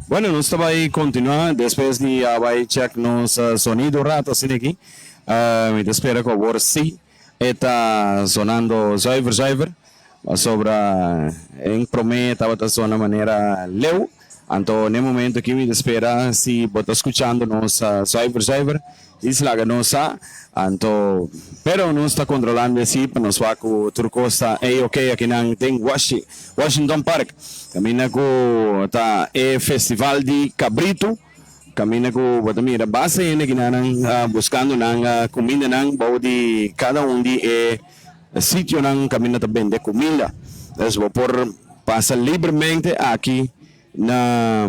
Bueno, nos ta bai continua despues di a bai check nos sonido un rato asina aki. Mi ta spera cu awor si e ta sonando zuiver zuiver. Pasobra en prome tabata sona manera leu. Anto n'e momento aki mi ta spera si bo ta scuchando nos zuiver zuiver Is laga nos sa, anto pero nos ta controlando esi pa nos wak cu tur cos ta ey ok akinan den Washington Park caminda cu ta e festival di cabrito caminda cu bo ta mira basta hende akinanan buscando nan cumindanan bou di cada un di e sitionan caminda ta bende cuminda. Entonces bo por pasa libremente aki na.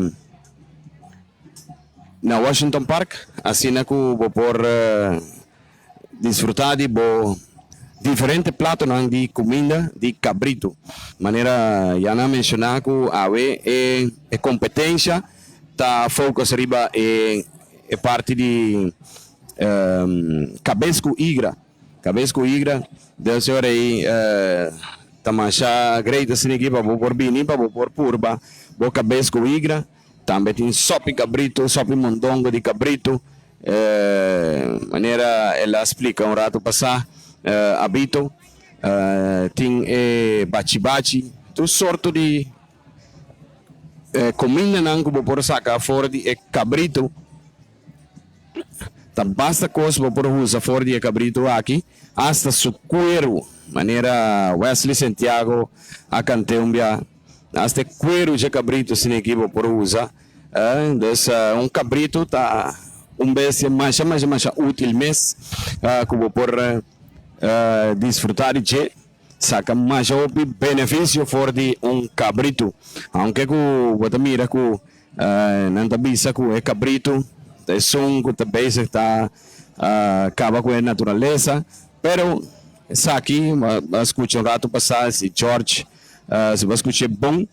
Na Washington Park, asina ku bo por disfrutá di bo diferente platonan di kuminda di kabritu. Manera ya nan a menshoná ku awe e kompetensha ta focus riba e parti di kabes ku igra. Kabes ku igra, den señor ei ta masha great asina aki pa bo por bini pa bo por purba bo kabes ku igra. Tambe tin sopi kabritu, sopi mondongo di kabritu, manera el a splika un ratu pasá, Abito. Tin e bachi-bachi, tur sorto di kumindanan ku bo por saka for di e kabritu. Ta basta kos bo por usa for di e kabritu aki, asta su kueru, manera Wesley Santiago a kant'é un bia. Asta e kueru dje kabritu asina aki bo por usa. Dus un kabritu ta un bestia masha masha masha útil mes ku bo por disfrutá di dje, saka masha hopi benefisio for di un kabritu. Aunke ku bo ta mira ku nan ta bisa ku e kabritu ta esun ku ta bezig ta kaba ku e naturalesa, pero esaki bo a skucha un ratu pasá si George. Si bo a skuch'é bon,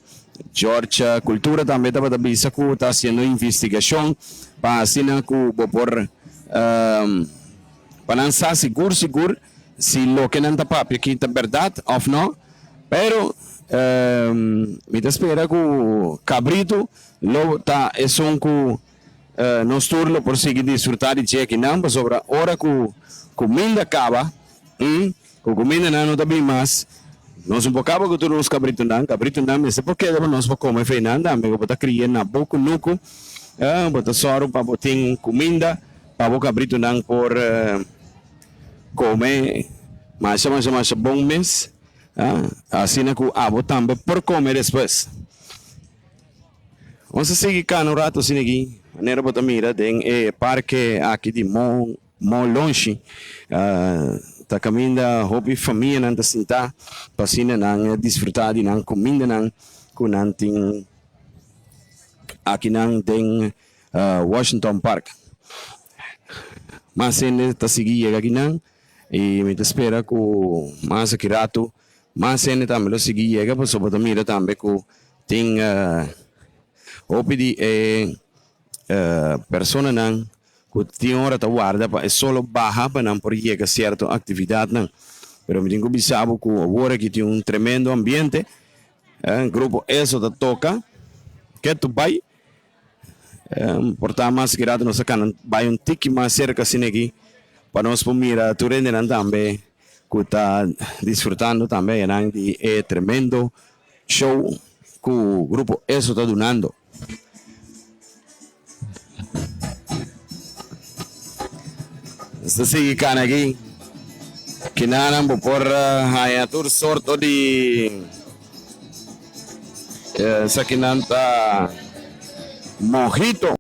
George Cultura tambe tabata bisa ku ta hasiendo investigashon pa asina ku bo por pa nan sa sigur sigur si loke nan ta papia aki ta bèrdat òf no. Pero mi ta spera ku Kabritu lo ta esun ku nos tur lo por sigui disfrutá di dje akinan pasobra ora ku kuminda kaba, Ku kumindanan no ta bin mas. Nos no por kaba ku tur nos kabritunan. Kabritunan mester por keda pa nos por kome feinan tambe ku bo ta kria na bo kunuku. Bo ta sòru pa bo tin kuminda pa bo kabritunan por kome masha masha masha bon mes. Asina ku abo tambe por kome despues. Nos a sigui kana un ratu asina aki manera bo ta mira den e parke aki di Mo. Mo lonshi ta kaminda hopi famianan ta sintá pa asina nan disfrutá di nan kumindanan ku nan tin akinan den Washington Park. Mas hende ta sigui yega akinan i mi ta spera ku mas aki ratu mas hende tambe lo sigui yega pasobra bo ta mira tambe ku tin hopi di e personanan ku tin ora ta warda pa e solo baha pa nan por yega sierto aktividatnan. Pero mi tin ku bisa bo ku awor aki tin un tremendo ambiente. Grupo Eso ta toka ketu bai. Por ta mas ki rato nos a kana bai un tiki mas serka asina aki pa nos por mira tur hendenan tambe ku ta disfrutando tambe ayanan di e tremendo show ku Grupo Eso ta dunando. Nos ta sigui kana aki. Kinanan bo por haña tur sorto di esakinan ta mojito.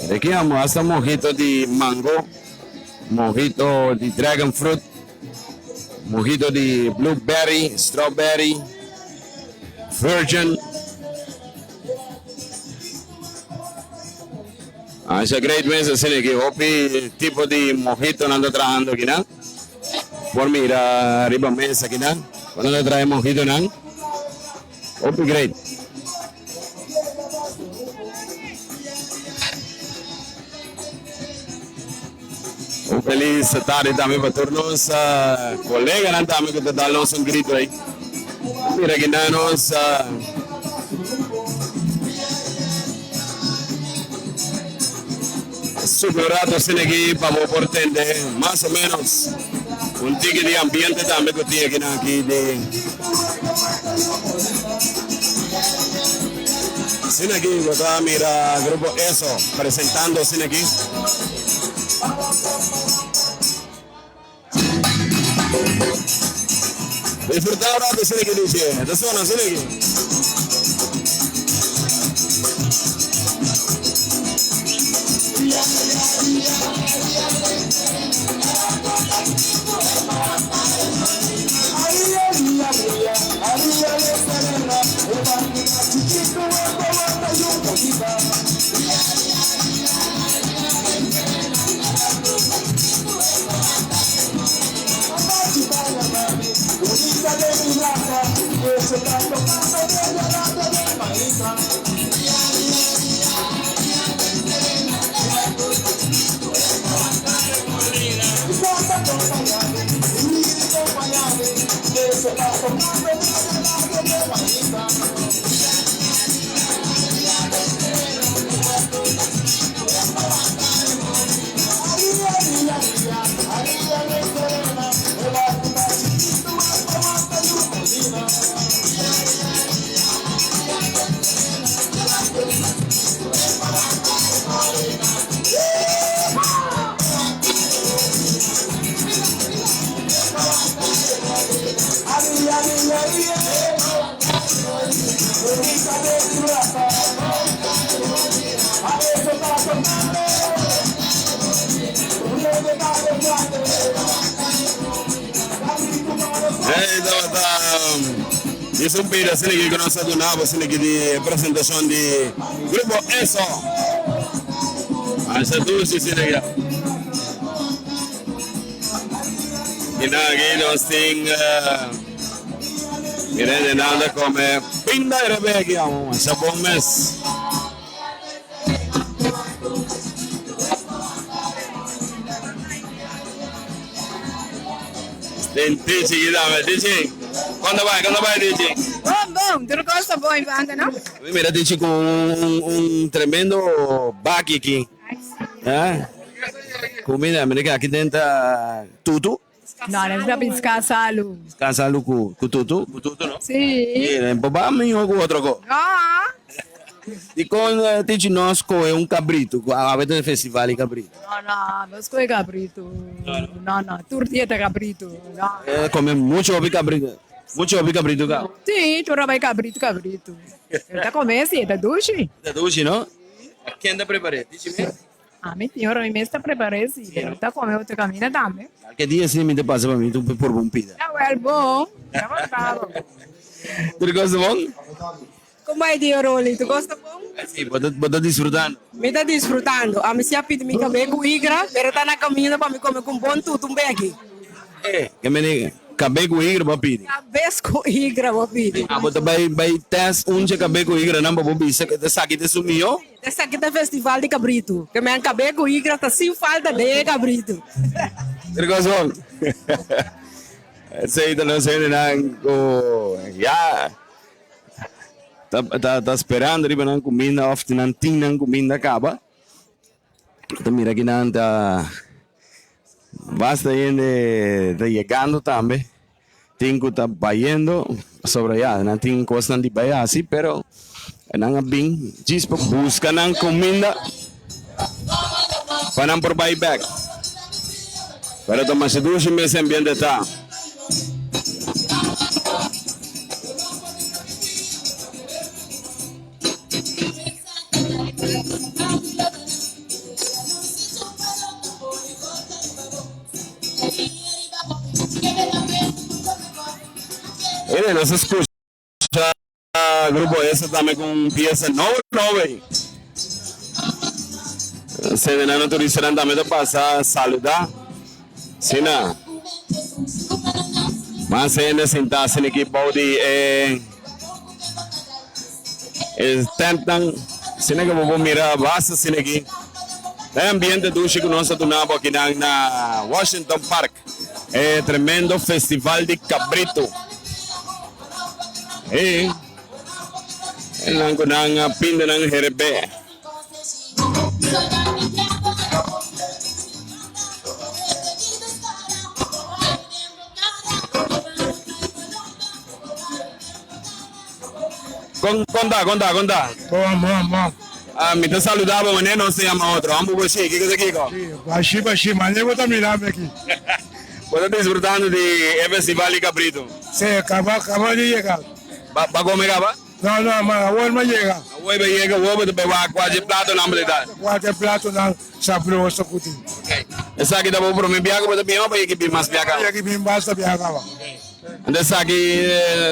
Aki amo hasta mojito di mango, mojito di dragon fruit, mojito di blueberry, strawberry, virgin. Asha great mes asina aki hopi tipo di mojito nan ta trahando aki nan. Por mira riba mesa aki nan cu nan ta traha e mojito nan. Hopi great. Un feliz tarde tambe pa tur nos coleganan tambe cu ta dal nos un grito ahí. Mira ki nan nos. Subi un rato asina aki pa bo por tende mas o menos un tiki di ambiente tambe ku tin akinan aki di Asina aki bo ta mira Grupo Eso presentando asina aki. Disfruta un rato asina aki dice. Ta sona asina aki. Hey, tabata Dis un pida asina ki ku nos a duna bo asina ki di presentashon di Grupo Eso. Masha dushi asina ki. I nan aki nos tin mira hende nan ta kome pinda i rebe aki amo masha bon mes. Tin Tichi ki dame. Tichi, kon ta bai? Kon ta bai Tichi? Bon, bon. Tur kos ta bon Ivanda, no? Mi mira Tichi ku un un tremendo baki aki. Eh? Kumida, mira ke aki den ta tutu. No, nos ta pisca salu. Pisca salu cu cu tutu? Cu tutu no? Si. Mira, por ba miho cu otro co. No. Dicon Tichi no a scohe un cabrito cu awe ta e festival di cabrito? No, no, no scohe cabrito. No, no, tur dia ta cabrito. No. E come mucho hopi cabrito. Mucho hopi cabrito ka? Si, tur a bay cabrito, cabrito. E ta come si, e ta dushi. E ta dushi no? Ken ta prepare? Tichi mes? Ami tin ora mi mes ta prepar'é si, pero mi ta come otro caminda tambe. Cualke dia si mi ta pasa pa mi tu por bon pida. Ya wel bon, ya bon ta bon. Tur cos ta bon? Con bai dia Rolly, tur cos ta bon? Si, bo ta bo ta disfrutando? Mi ta disfrutando. Ami si a pidi mi cabe cu igra, pero ta na caminda pa mi come cu un bon tutu un beki. Eh, ke mene cabe cu igra bo a pidi? Cabes cu igra bo a pidi. Ah, bo ta bai bai test un dje cabe cu igra nan pa bo bisa ke esaki ta esun miho? Esaki ta festival di cabritu. Ke men cabe cu igra ta sin falta den e cabritu. Ricoson. Esey ta nos hendenan cu ya ta ta ta sperando riba nan cuminda of nan tin nan cuminda caba. Ta mira aki nan ta basta hende ta yegando tambe. Tin ku ta bayendo pasobra ya nan tin kosnan di bai hasi pero nan a bin djis pa buska nan kuminda pa nan por bai bek. Pero ta masha dushi mes e ambiente ta. Mire, nos a scucha grupo esa tambe con un pieza nobo nobo ahí. Sedenano turistanan tambe ta pasa saluda. Sina. Mas hende sintá asina aki bou di e e tentnan. Asina ke bo por mira basta asina aki. E ambiente dushi ku nos a duna bo akinan na Washington Park. E tremendo festival di kabritu. E nan ku nan a pinta nan herebé. Kon kon ta kon ta kon ta? Bon bon bon. Ah, mi ta saluda bo manera nos ta yama otro. Ambo bo shi, kiko ta kiko? Si, bashi bashi, mane bo ta mira mi aki. Bo ta disfrutando di e festival di cabrito? Si, kaba kaba di yega. Ba ba come kaba? No no, ma awor mi a yega. Awor bo a yega, awor bo ta bai wak kua dje platonan bo ta da? Kua dje platonan sabroso ku tin. Esaki ta bo prome biaha ku bo ta bin o bo yegi bin mas biaha kaba? Mi yegi bin basta biaha kaba. Anto esaki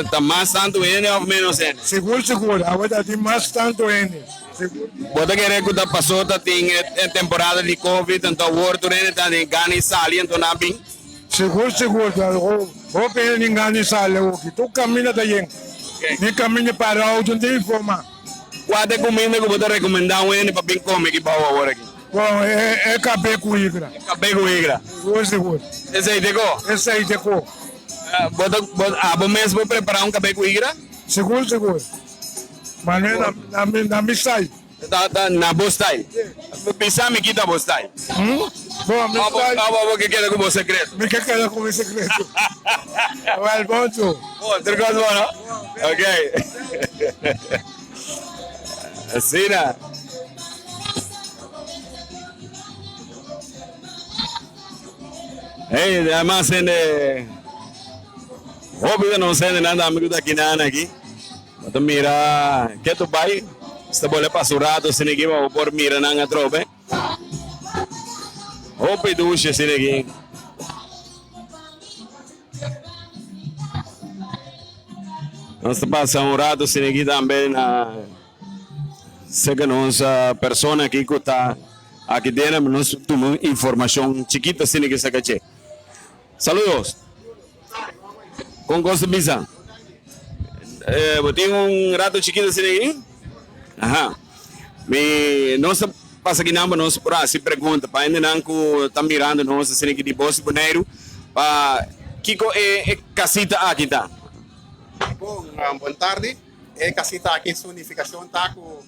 ta mas tantu hende of menos hende? Sigur sigur, awe ta tin mas tantu hende. Sigur. Bo ta kere ku ta paso ta tin e temporada di covid anto awor tur hende ta den gana i sali anto nan a bin? Sigur sigur, hopi hende tin gana di sali awoki. Tur kaminda ta yen. Ni kaminda para auto no tin forma. Kua ta e kuminda ku bo ta rekomendá un hende pa bin kome aki bou awor aki? Bon, e kabe ku higra. E kabe ku higra. Sigur, sigur. Esei te ko? Esei te ko. Bo ta, bo, abo mes bo prepará un kabe ku higra? Sigur, sigur. Manera na, na, na mi style. Ta, ta na bo style. Bisa mi ki ta bo style. Hmm? Bon, mi style. Abo, abo ke keda ku bo sekreto? Mi ke keda ku mi sekreto. Wel, bon tu. Bon, tur kos bon, no? Ok. Asina. Hey, además hende hopi ta nos hende nan tambe ku ta kinan aki. Bo ta mira ketu bai, sta bole pasa un rato asina aki pa bo por mira nan atrobe. Hopi dushi asina aki. Nos ta pasa un rato asina aki tambe na seka nos persona aki ku ta aki dena nos tuma informashon chikito asina aki saka dje. Saludos. Kon kos ta bisa? Bo tin un rato chikito asina aki? Aha. Mi nos ta pasa kinan pa nos por hasi pregunta pa hendenan ku ta mirando nos asina aki di Bos di Boneiru pa kiko e e kasita aki ta. Bon, bon tardi. E kasita aki su nifikashon ta ku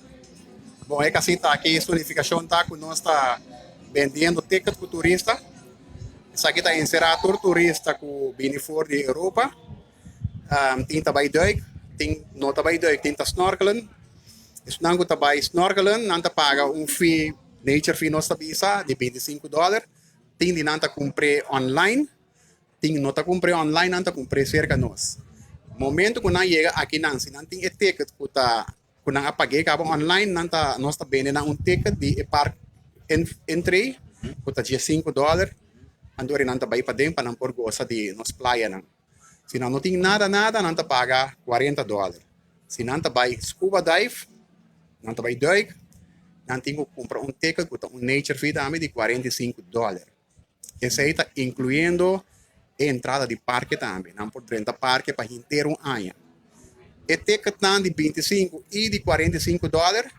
bon e kasita aki su nifikashon ta ku nos ta bendiendo ticket ku turista. Esaki ta enserá tur turista ku bini for di Europa. Tin ta bai duik, tin no ta bai duik, tin ta snorkelen. Esnan ku ta bai snorkelen nan ta paga un fee, nature fee nos ta bisa, di 25 dòler. Tin di nan ta kumpr'é online, tin no ta kumpr'é online, nan ta kumpr'é serka nos. Momento ku nan yega akinan, si nan tin e ticket ku ta ku nan a pag'é kaba online, nan ta nos ta bende nan un ticket di e park entry ku ta 15 dòler, anto ora nan ta bai paden pa nan por gosa di nos playanan. Si nan no tin nada nada nan ta paga 40 dòler. Si nan ta bai scuba dive, nan ta bai duik, nan tin ku kumpra un ticket ku ta un nature fee tambe di 45 dòler. Esei ta inkluyendo e entrada di parke tambe. Nan por drenta parke pa henter un aña. E ticketnan di 25 i di 45 dòler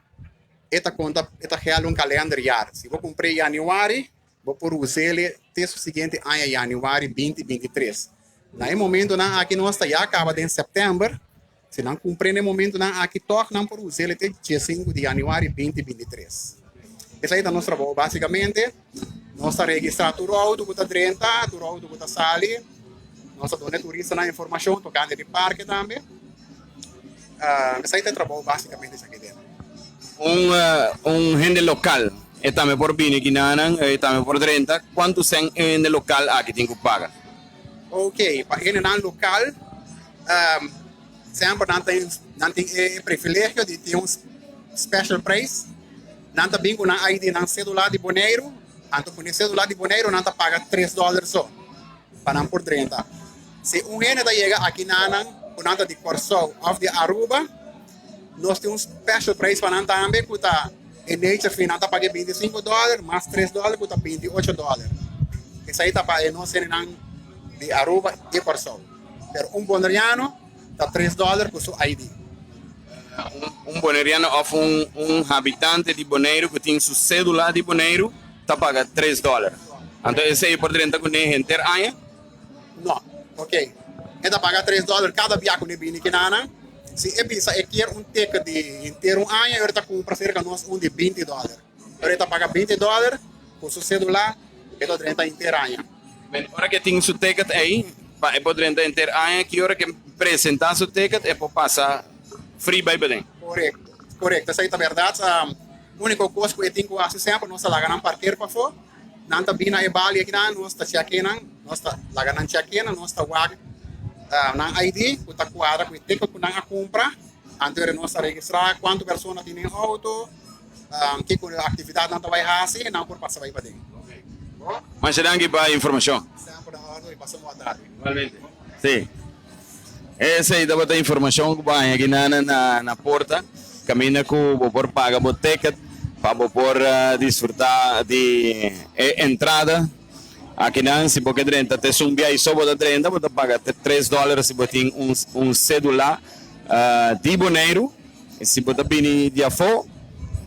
e ta konta e ta gel un kalenderjaar. Si bo kumpr'é yanüari, bo por us'é te su siguiente aña yanüari 2023. Na e momentonan aki nos ta ya kaba den sèptèmber. Si nan kumpr'é na e momentonan aki tòg nan por us'é te 15 di yanüari 2023. Esei ta nos trabou básikamente. Nos ta registrá tur outo ku ta drenta, tur outo ku ta sali. Nos ta duna e turistanan informashon tokante di parke tambe. Esei ta e trabou básikamente esaki den. Un un hende lokal e tambe por bini kinanan, e tambe por drenta. Kuantu sèn e hende lokal aki tin ku paga? Ok, pa hendenan lokal semper nan tin nan tin e privilegio di tin un special prijs. Nan ta bin ku nan ID, nan sedula di Boneiru, anto ku e sedula di Boneiru nan ta paga tres dòler so pa nan por drenta. Si un hende ta yega aki nanan ku nan ta di Kòrsou òf di Aruba, nos tin un special prijs pa nan tambe ku ta e nature fee nan ta paga e 25 dòler mas tres dòler ku ta 28 dòler. Esei ta pa e nos hendenan di Aruba i Kòrsou. Pero un boneriano ta tres dòler ku su ID. Un boneriano òf un un habitante di Boneiru ku tin su sédula di Boneiru ta paga tres dòler. Anto esei por drenta kuné henter aña? No. Ok. E ta paga tres dòler kada bia ku ne bini kinanan. Si e bisa e kier un ticket di henter un aña, e ta kumpra serka nos un di 20 dòler. Pero e ta paga 20 dòler ku su sédula, e ta drenta henter aña. Ben, ora ke tin su ticket ei, pa e por drenta henter aña, ki ora ke presenta su ticket e por pasa? free bai paden. Korekto, korekto. Esei ta bèrdat. Úniko kos ku e tin ku hasi semper nos ta laga nan parker pafó. Nan ta bini na e balie akinan, nos ta chèk'é nan, nos ta laga nan chèk'é nan, nos ta wak nan ID ku ta kuadra ku e ticket ku nan a kumpra. Anto nos ta registrá kuantu persona tin den outo, kiko aktividat nan ta bai hasi, nan por pasa bai paden. Masha danki pa e informashon. Semper na òrdu i pasa un bon tardi. Igualmente. Sí. Esei tabata informashon ku bo haña aki na na porta, kaminda ku bo por paga bo ticket pa bo por disfrutá di e entrada. Akinan si bo ke drenta te esun biaha so bo ta drenta bo ta paga te tres dòler si bo tin un un sedula di Boneiru i si bo ta bini di afó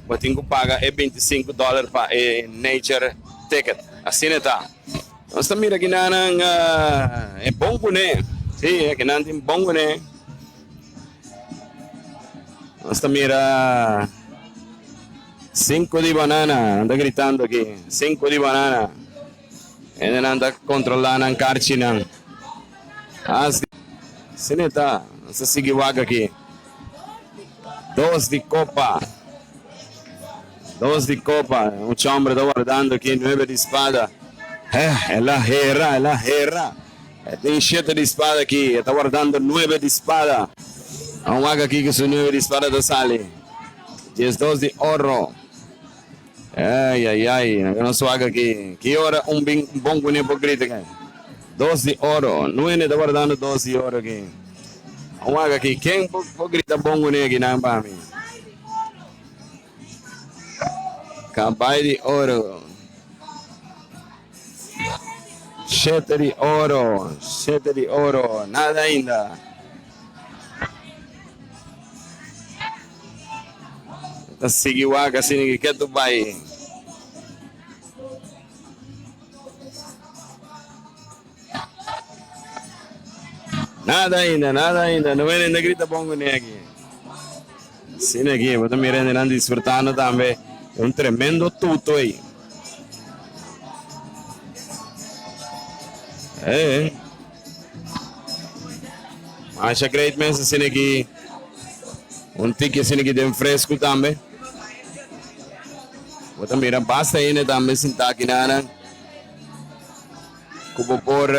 bo tin ku paga e 25 dòler pa e nature ticket. Asina e ta. Nos ta mira kinanan e bon kuné. Si, akinan tin bon kuné. Nos ta mira Cinco di banana, nan ta gritando aki, Cinco di banana. Hendenan ta kontrolá nan karchinan. Asina ta, nos ta sigui wak aki. Dos di kopa. Dos di kopa. Un chombre ta wardando aki, nuebe di spada. Heh, el a hera, el a hera. E tin shete di spada aki, e ta wardando nuebe di spada. A un wak aki ku su nuebe di spada ta sali. 12 di oro. Ai, ai, ai, nan nos wak aki. Ki ora un bin un bon kuné por grita kai? Dos di oro. Nuene ta wardando dos di oro aki. A un wak aki, ken por, por grita bon kuné aki nan pa mi? Kabai di oro. Shete di oro, shete di oro, nada ainda. Ta sigui wak asina ki ketu bai. Nada ainda, nada ainda. No ven ainda grita bon kuné aki. Asina aki, bo ta mira hendenan disfrutando tambe. Un tremendo tuto ei. Eh. Masha great mes asina aki. Un tiki asina aki den fresco tambe. Bo ta mira basta hende tambe sinta aki nanan. Ku bo por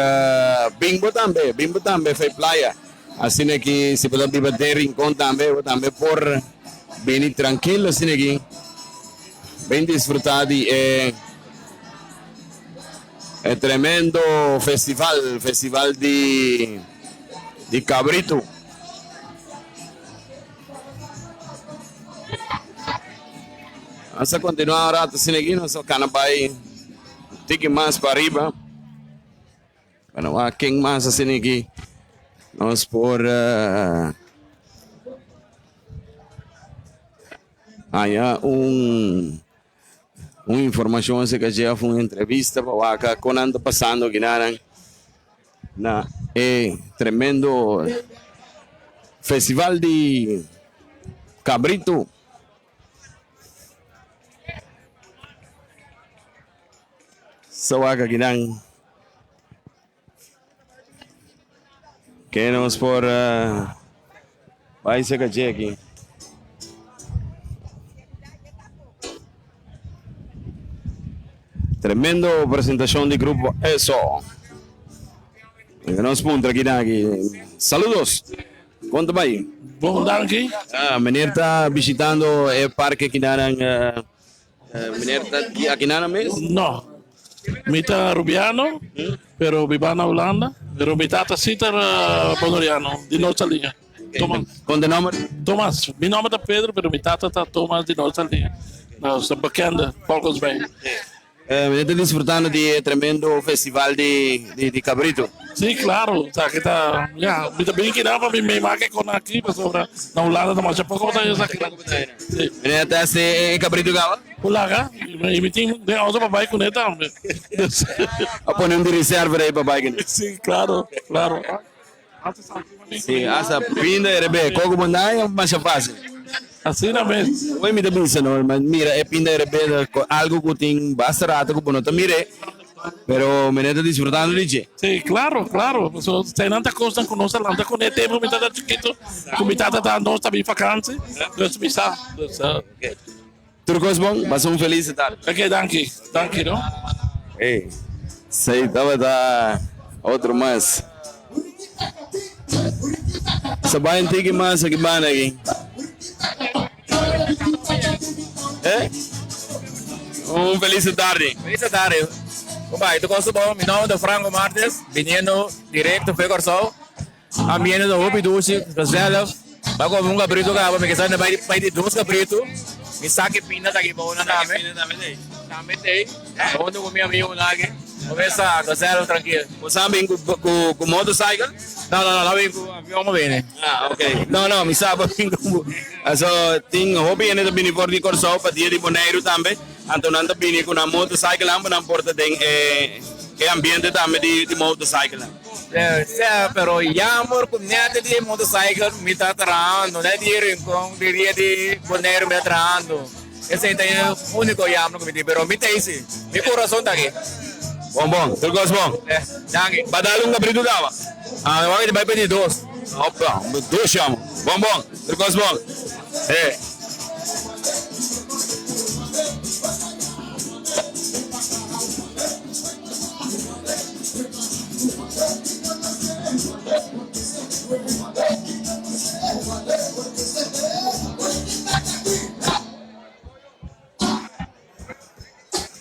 bin bo tambe, bin bo tambe fei playa. Asina ki si bo ta biba den Rincon tambe, bo tambe por bini trankilo asina aki. Bin disfruta di e e tremendo festival, festival di di cabrito. Nos a continua un rato asina aki, nos a cana bay tiki mas pa ariba. Bueno, wak ken mas asina aki nos por haya un un informacion acerca dje of un entrevista pa wak con nan ta pasando kinanan na e tremendo festival di cabrito. Sa wak akinan ke nos por bai seka dje aki. Tremendo presentacion di grupo Eso. Nos puntra akinan aki. Saludos. Kon ta bai? Bon, danki. Ah, meneer ta bishitando e parke kinanan. Meneer ta di akinanan mes? No. Mi ta Rubiano, pero biba na Hulanda. Pero mi tata si ta Boneriano, di Noord Saliña. Thomas. Kon ta nomber? Thomas. Mi nomber ta Pedro, pero mi tata ta Thomas di Noord Saliña. Nos ta bekende, volgens mij. Meneer ta disfrutando di e tremendo festival di di cabrito? Sí, claro. Esaki ta, ya, mi ta bin kina pa mi meemaak e kon aki pasobra na Hulanda ta masha poko ta esaki. Sí. Meneer ta hasi e cabrito caba? Ulaga, y mi tin den auto pa bai cune tambe. A pone un di reserva rei pa bai cune. Sí, claro, claro. Sí, hasta pinda e rebe. Koko bo ndai masha fácil. Asina mes. Hoy mi ta bisa no, ma mira e pinda e rebe algo ku tin basta rato ku bo no ta mire. Pero meneer ta disfrutando di dje? Si, claro, claro. Pasobra eseinan ta cosnan cu nos a lanta cune tempo mi tata chikito, cu mi tata ta nos ta bin vakantie, dus mi sa. Dus, Tur cos bon, pasa un feliz tarde. Ok, danki, danki no. Ey, esey tabata otro mas. Sa bai un tiki mas aki banda aki. Eh? Un feliz tarde. Feliz tarde. Compa, tur cos bon? Mi nomber ta Franco Martes, biniendo directo for Corsou. Ambiente ta hopi dushi, gezellig. Ba come un cabrito caba, mi kisa bai bai di dos cabrito. Mi sa ki pinda ta aki bou nan tambe. Tambe tey. Hunto cu mi amigonan aki. Comesa gezellig trankil. Bo sa bin cu cu cu motorcycle? No, no, no, no bin cu avion mo bini. Ah, ok. No, no, mi sa bo bin cu Aso tin hopi hende ta bini for di Corsou pa dia di Boneiru tambe. Anto nan ta bini cu nan motorcycle nan pa nan por ta den e e ambiente tambe di di motorcycle nan. Sea, pero jammer cu net di motorcycle mi ta trahando, net di Rincon, di dia di Boneiru mi ta trahando. Esey ta e unico jammer cu mi tin, pero mi ta eysi, mi corazon ta aki. Bon bon, tur cos bon. Danki. Ba dal un cabrito caba? Ah, mi wak di bay pedi dos. Opa, dos jammer. Bon bon, tur cos bon. He.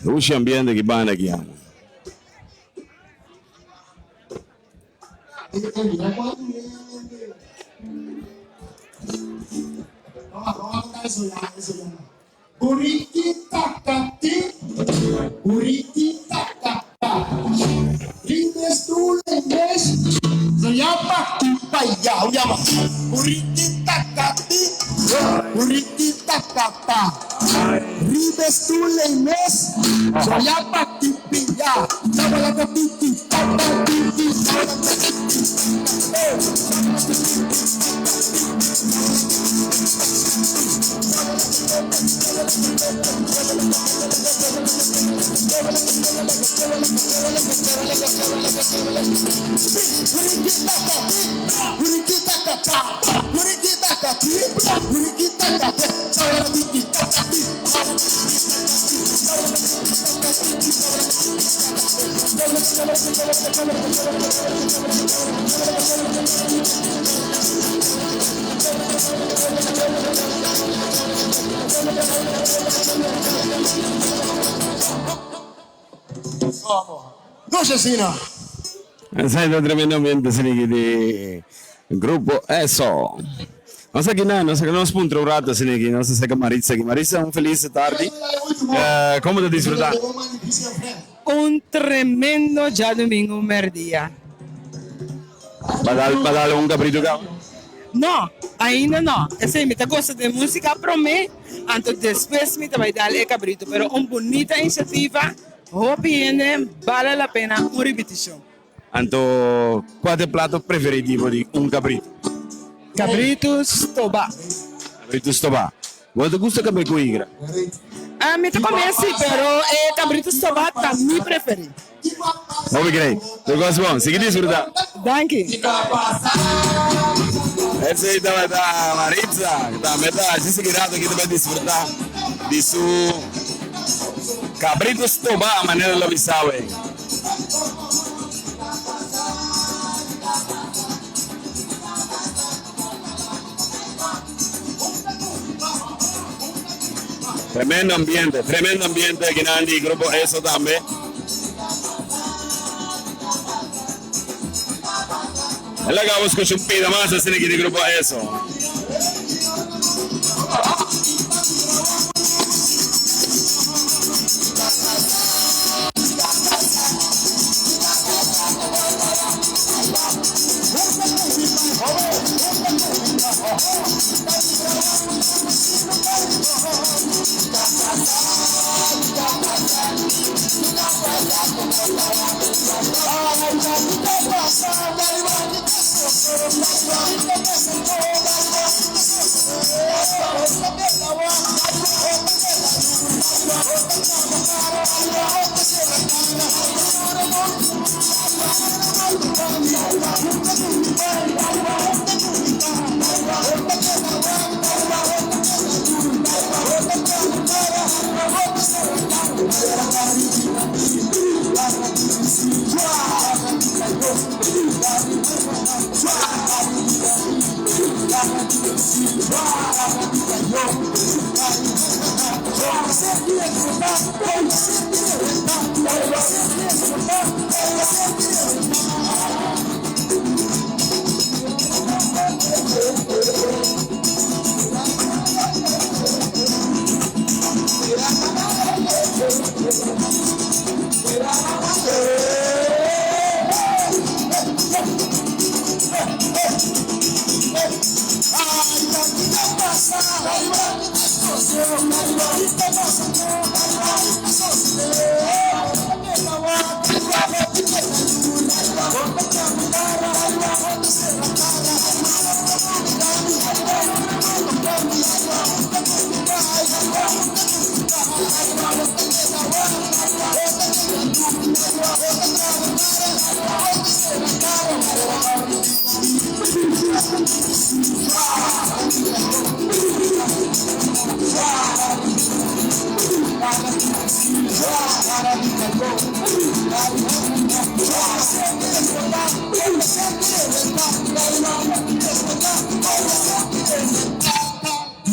Dushi ambiente ki banda aki amo. Esai ta tremendo ambiente asina di Grupo Eso. Nos aki nan, nos aki nos puntra un rato asina aki, nos ta seka Maritza aki. Maritza, un feliz tardi. Como ta disfruta? Un tremendo djadumingu merdia. Ba dal, ba dal un cabrito caba? No, ainda no. Esei mi ta gosta den musica prome, anto despues mi ta bai dal e cabrito. Pero un bunita iniciativa, hopi hende, bale la pena un ripiticion. Anto cua ta e plato preferi di bo di un cabrito? Cabrito stoba. Cabrito stoba. Bo ta gusta cabe cu igra? Mi ta come si, pero e cabrito stoba ta mi preferi. Hopi great. Tur cos bon. Sigui disfruta. Danki. Esey tabata Maritza, cu tambe ta haci sigui rato aki ta bay disfruta di su cabrito stoba manera lo bisa awe. Tremendo ambiente, tremendo ambiente aki nan di Grupo Eso tambe. El acabo escucha un pida mas asina aki di Grupo Eso.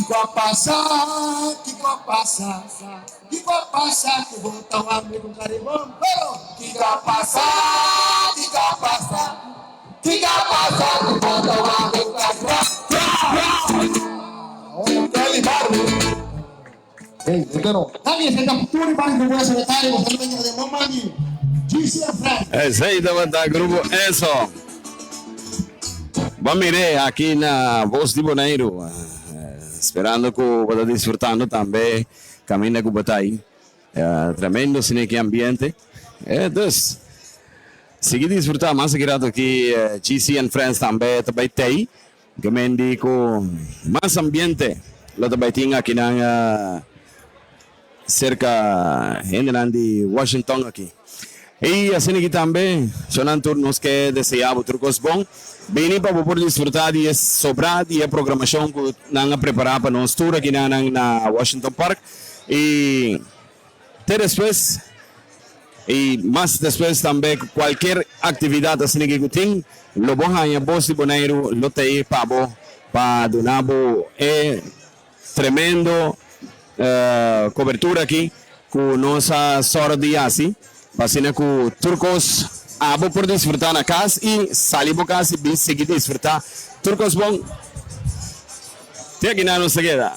Kiko a pasa? Kiko a pasa? Kiko a pasa ku bo ta wak ku Caribon? Pero kiko a pasa? Kiko a pasa? Kiko a pasa ku bo ta wak ku Caribon? Kelly Barbo. Hey, pero Dami, esta tur ban ku secretario, bo ta de Momani. GC Friends. Esey tabata grupo Eso. Bon mire aki na Voz di Boneiru. Esperando ku bo ta disfrutando tambe kaminda ku bo ta ahí. Tremendo sine ki ambiente. Dus, sigui disfruta mas aki rato aki GC and Friends tambe ta bai tei. Gemendi ku mas ambiente lo ta bai tin aki nan serka hendenan di Washington aki. I asina aki tambe shonan tur nos ke desea bo tur kos bon. Bini pa bo por disfruta di e sobra di e programashon ku nan a prepara pa nos tur aki nan na Washington Park. I te despues i mas despues tambe ku kualkier aktividat asina aki ku tin lo bo haña Bos di Boneiru lo ta ei pa bo pa duna bo e tremendo kobertura aki ku nos a sòru di hasi pa asina ku tur kos abo por disfrutá na kas i sali bo kas i bin sigui disfrutá tur kos bon. Te aki nan nos ta keda.